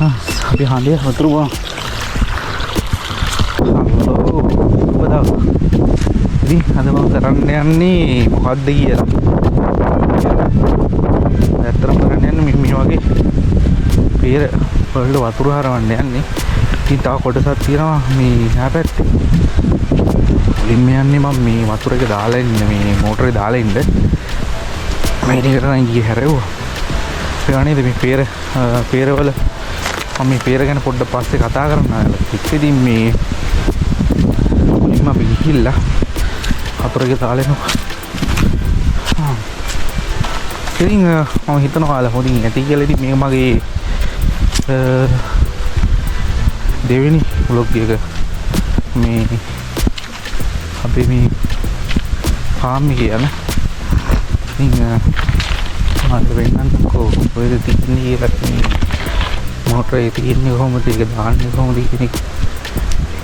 අපි හඳේ වතුර බොනවා. හලෝ සුබ දවසක්. ඉතින් අද මම කරන්න යන්නේ මොකද්ද කියලා. ඇත්තටම කරන්න යන්නේ මේ වගේ පෙර වලට වතුර හරවන්න යන්නේ. ඉතින් තව කොටසක් තියෙනවා මේ එහා පැත්තේ. මුලින්ම යන්නේ මම මේ වතුර එක දාලා ඉන්න, මේ මෝටරේ දාලා ඉන්න. මේ ටිකට නම් ගියේ හැරෙව්වා. ඒවා නේද මේ පෙරවල මම මේ පෙර ගැන පොඩ්ඩක් පස්සේ කතා කරන්න ආලා. ඉතින් මේ මුලින්ම අපි ගිහිල්ලා වතුර එක දාලා එනවා. ඉතින් මම හිතනවා ඔයාලා හොඳින් ඇති කියලා. ඉතින් මේක මගේ දෙවෙනි ව්ලොග් එක. මේ අපේ මේ ෆාම් එකේ යන. ඉතින් මම වෙන්නම්කෝ කොහෙද තියන්නේ කියලා, මේ මෝටරේ තියෙන්නේ කොහොමද, ඒක දාන්නේ කොහොමද කියන එක.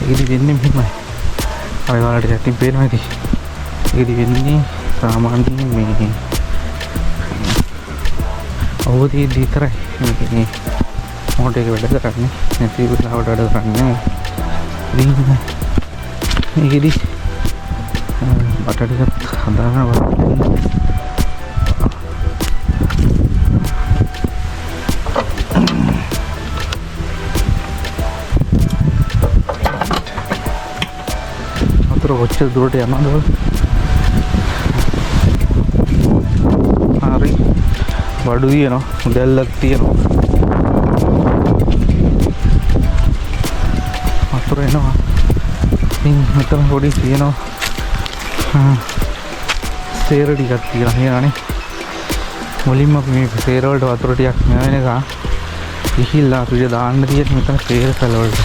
ඒකෙදි වෙන්නේ මෙහෙමයි. අර ඔයාලට යටින් පේනවා ඇති. ඒකෙදි වෙන්නේ සාමාන්‍යයෙන් මේ අවදියේදී විතරයි මේ මෝටර් එක වැඩ කරන්නේ, නැති වෙලාවට වැඩ කරන්නේ නෑ. ඉතින් මේකෙදි බට ටිකක් හදාගෙන බලන්න. වතුර කොච්චර දුරට යනවද බලන්න. හරි බඩු තියෙනවා, මුදල්ලක් තියෙනවා, වතුර එනවා. ඉතින් මෙතන පොඩි තියෙනවා සේර ටිකක් තියෙනවා නේද? මුලින්ම අපි මේ සේර වලට වතුර ටිකක් නැවෙනකන් ගිහිල්ලා අපිට දාන්න තියෙන මෙතන සේර සැල වලට.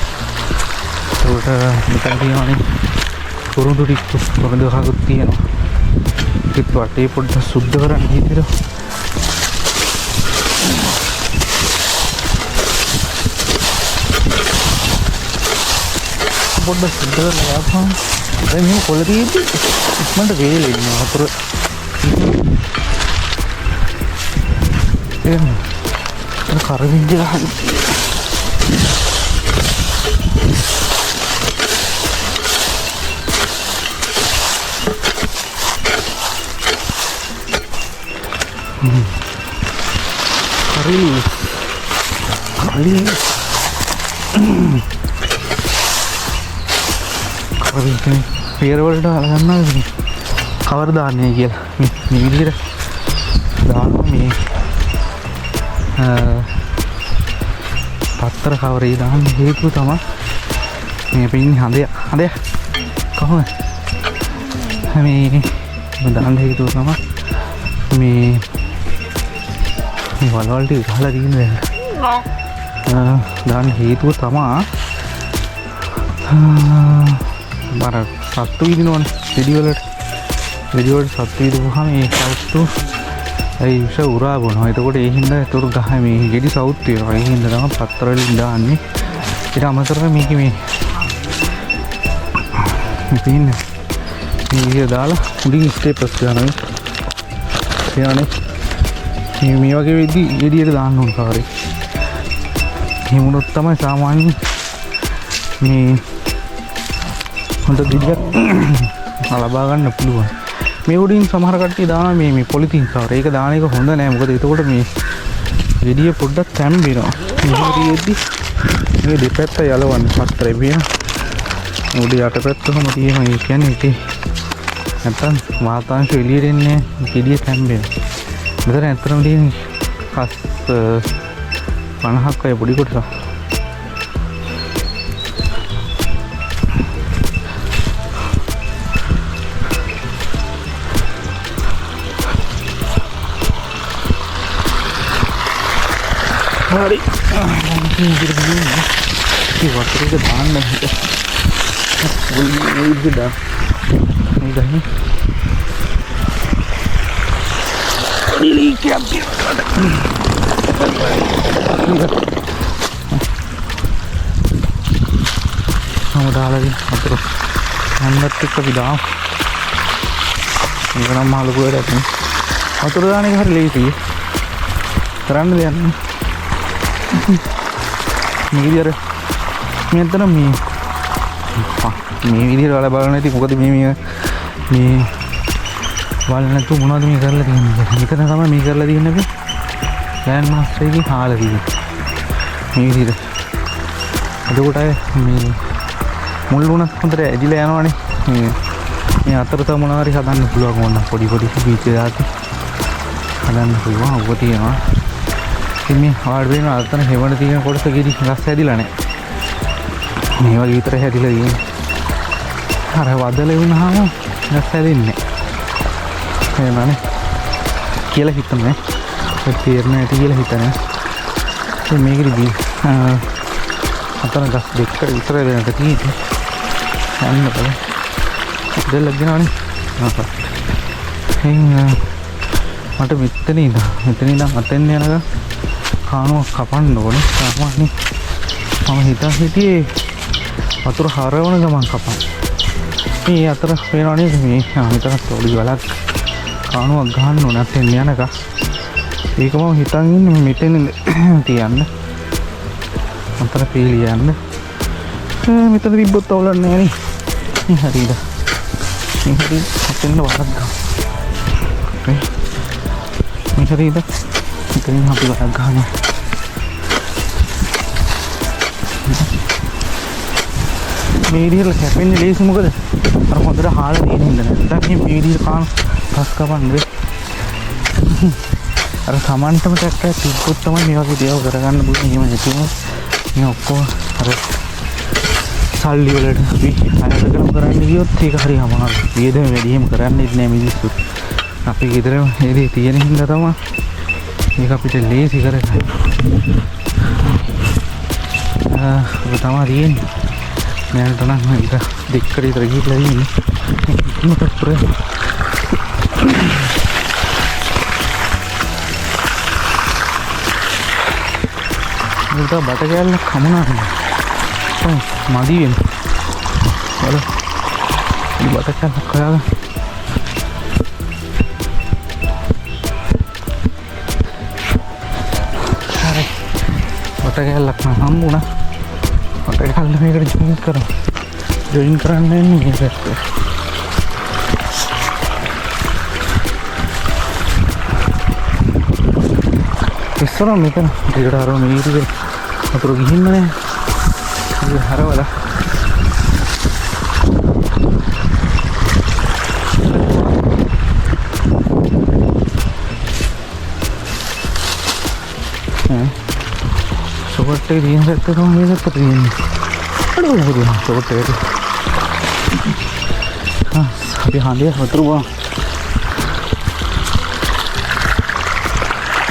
ඒකට මෙතන තියෙනවානේ කුරුඳු ටික, කුරුඳු හකුත් තියෙනවා. ඒත් වටේ පොඩ්ඩක් සුද්ධ කරන්න හිතෙනවා. පොඩ්ඩක් සුද්ධ කරලා දාපුවම දැන් මෙහෙම කොළ තියෙද්දි ඉක්මනට වේලෙන්නේ වතුර. එහෙම අර කරවින්ජ ගහන්න. හරි හරි කරවින්ජ පෙර වලට අරගන්නවද මේ කවර දාන්නේ කියලා. මේ විදිහට දානවා මේ පත්තර කවරේ දාන්න හේතුව තමයි මේ අපි ඉන්නේ හඳය. හඳය කොහොමද මේ දාන්න හේතුව තමයි මේ වලවල් ටික ගහලා තියෙන දැන්. දාන්න හේතුව තමයි අර සත්තු විදිනවනේ වෙඩි වලට. වෙඩි වලට සත්තු විදපුවාම ඒ සත්තු ඒ විෂ උරා බොනවා. එතකොට ඒ හින්දා එතකොට ගහ මේ ගෙඩි සවුත් වෙනවා. ඒ හින්දා තමයි පත්තර වලින් දාන්නේ. ඊට අමතරව මේකේ මේ තියෙන්නේ මේ විදිය දාලා උඩින් ස්ටේප්ලස් ගන්නවා. එයානේ මේ වගේ වෙද්දි ගෙඩියට දාන්න ඕන කවරේ. එහෙම වුණොත් තමයි සාමාන්‍යයෙන් මේ හොඳ ගෙඩියක් ලබා ගන්න පුළුවන්. මේ උඩින් සමහර කට්ටිය දානවා මේ පොලිතින් කවර. ඒක දාන එක හොඳ නෑ. මොකද එතකොට මේ ගෙඩිය පොඩ්ඩක් තැම්බෙනවා. මෙහෙම තියෙද්දි මේ දෙපැත්ත යලවන්න පත්‍රේ පේනවා. උඩ යටපැත්ත කොහොම තියෙනවා. ඒ කියන්නේ ඒකේ නැත්තම් වාතාංශ එළියට එන්නේ නෑ. ගෙඩිය තැම්බෙනවා. මෙතන ඇත්තටම තියෙන කස් 50ක් වගේ පොඩි කොටසක්. හරි. මම ඉතින් ඉතින් ඉතින් වතුර එක දාන්න හිත. මේ විදිහට දාන්න. මේ ගහේ. පොඩි ලීක් එකක් තියෙනවා. මම දාලා දෙන්න වතුර. හන්දත් එක්ක අපි දාමු. මේක නම් මහ ලොකු වැඩක් නේ. වතුර දාන එක හරි ලේසියි. කරන්න දෙයක් නෑ. මේකදී අර මේ අතන මේ මේ විදිහට ඔයාලා බලන්න ඇති මොකද මේ මේ මේ බලන්න නැතුව මොනවද මේ කරලා තියෙන්නේ කියලා. මෙතන තමයි මේ කරලා තියෙන්නේ අපි ලෑන්ඩ් මාස්ටර් එකේ හාලා තියෙන්නේ. මේ විදිහට. එතකොට අය මේ මුල් වුණත් හොඳට ඇදිලා යනවනේ. මේ මේ අතර තව මොනවා හරි හදන්න පුළුවන් ඕන පොඩි පොඩි බීච් දාති හදන්න පුළුවන් ඔබ තියෙනවා. ඉතින් මේ ඔයාලට පේනවා අතන හෙවණ තියෙන කොටස ගිරි ගස් හැදිලා නැහැ. මේ වගේ විතර හැදිලා තියෙන්නේ. අර වදල වුණාම ගස් හැදෙන්නේ නැහැ. එහෙමනේ කියලා හිතන්නේ. ඔය තේරෙන්නේ නැති කියලා හිතන්නේ. ඉතින් මේකෙදි අතන ගස් දෙකකට විතර දැනට තියෙන්නේ. යන්න බලන්න. දෙල්ලක් ගෙනවනේ. එහෙනම් මට මෙතන ඉඳන් අතෙන් යනකම් කානුවක් කපන්න ඕනේ. සාමාන්‍යයෙන් මම හිතා හිටියේ වතුර හරවන ගමන් කපන්න. මේ අතර පේනව නේද මේ මෙතන පොඩි වලක් කානුවක් ගහන්න ඕනේ අතෙන් යනකම්. ඒක මම හිතන් ඉන්නේ මේ මෙතන තියන්න. අතර පීලි යන්න. මෙතන තිබ්බොත් අවුලක් නෑ නේ. මේ හරියද? මේ හරිය අතෙන් වලක් ගහමු. මේ හරියද? මෙතනින් අපි වලක් ගහනවා. මේ විදිහට කැපෙන්නේ ලේසි මොකද? අර හොඳට හාලා තියෙන හින්දා නෑ. නැත්නම් මේ විදිහට කාන පස් කපන්න වෙයි. අර සමන්ටම ට්‍රැක්ටර් තිබ්බොත් තමයි මේ වගේ දේවල් කරගන්න පුළුවන්. එහෙම නැති වුණොත් මේ ඔක්කොම අර සල්ලි වලට අපි අයදකම කරන්න ගියොත් ඒක හරි අමාරුයි. වියදම වැඩි එහෙම කරන්නෙත් නෑ මිනිස්සු. අපි ගෙදරම ඒ දේ තියෙන හින්දා තමයි මේක අපිට ලේසි කරගන්න. ඔබ තමයි තියෙන්නේ. දැනට නම් එක දෙකකට විතර ගිහිල්ලා තියෙන්නේ. ඉක්මනට පුරේ. මේක බට කෑල්ලක් හමුණා නේද? ඔව් මදි වෙන. බලන්න. මේ බට කෑල්ලක් හොයාගන්න. හරි. බට කෑල්ලක් නම් හම්බුණා. බට කෑල්ල මේකට ජොයින් කරමු. ජොයින් කරන්න යන්නේ මේ පැත්තේ. ඉස්සර මෙතන ටිකට අර මේ ටික වතුර ගිහින්ම නෑ. ඉතින් හරවලා. සොකට් එකේ තියෙන පැත්ත තමයි මේ පැත්තට තියෙන්නේ. අඩෝ මොකද සොකට් එකට. අපි හඳේ වතුර බොනවා.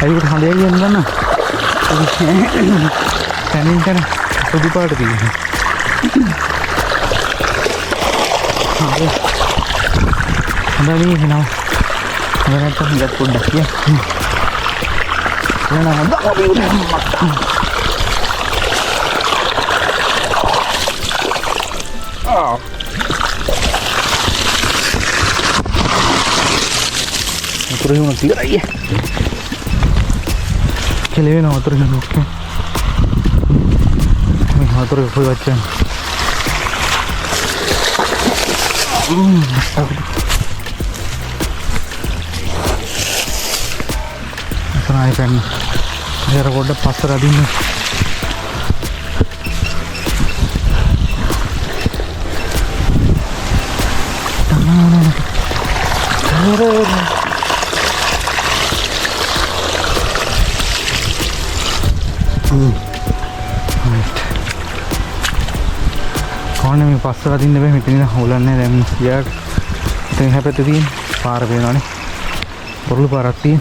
ඇයි උඩ හඳේ කියන්නේ දන්නවද? තැනින් තැන සුදු පාට තියෙනවා. හරි. හොඳයි නේ එහෙනම්. හොඳ නැත්තම් හඳත් පොඩ්ඩක් කිය. නෑ නෑ අපි උඩ මට්ටම්. ආ. වතුර හිමුණා ඉවරයි. කෙලවෙන වතුර හිමුණා ඔක්කොම. මේ වතුර කොයි වච්චන්. එතන ආයෙ පැන්න. අර පොඩ්ඩක් පස්සට අදින්න. කොහොමද මේ පස්සට අදින්න බෑ මෙතන ඉඳන් හොලන්නේ දැන් ගියාට. එතන එහා පැත්තේ තියෙන පාර පේනවනේ. පොරළු පාරක් තියෙන.